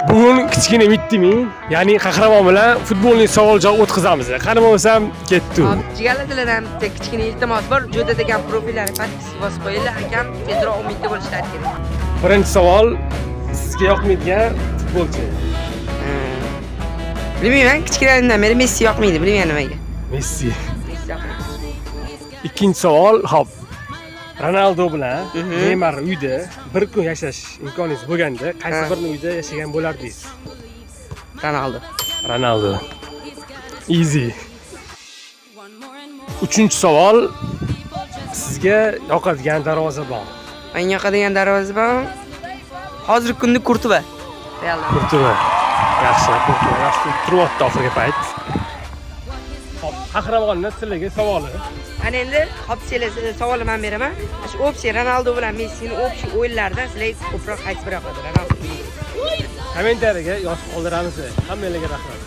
Bugun kichkina Mittimi, ya'ni qahramon bilan futbolning savol javob o'tkazamiz. Qani bo'lmasam ketdi. Hop, jigarlardan bitta kichkina iltimos bor. Jo'da degan profillarni подписка bosib qo'yinglar, akam tezroq 10 mingta bo'lishlari kerak. Birinchi savol: sizga yoqmaydigan futbolchi. Bilmayman, kichkinalimdan beri Messi yoqmaydi, bilmayman nimaga. Messi. Messi yoqmaydi. Ikkinchi savol, hop. Ronaldo bilan Neymar uyda bir kun yashash imkoningiz bo'lganda, qaysi birini uyda yashagan bo'lardingiz? Ronaldo. Ronaldo. Easy. Uchinchi savol: sizga yoqadigan darvozabon. Menga yoqadigan darvozabon hozirgi kunda Kurtuva. Realdan. Kurtuva. Yaxshi, Kurtuva yaxshi turyapti oxirgi payt. Hop, qahramonni sizlarga savoli. Ana endi, hop, sizlar savolni men beraman. Shu общий Ronaldo bilan Messini общий o'yinlaridan sizlarga ko'proq qaysi biri yoqadi? Ronaldo. Kommentariyaga yozib qoldiramiz. Hammanglarga rahmat.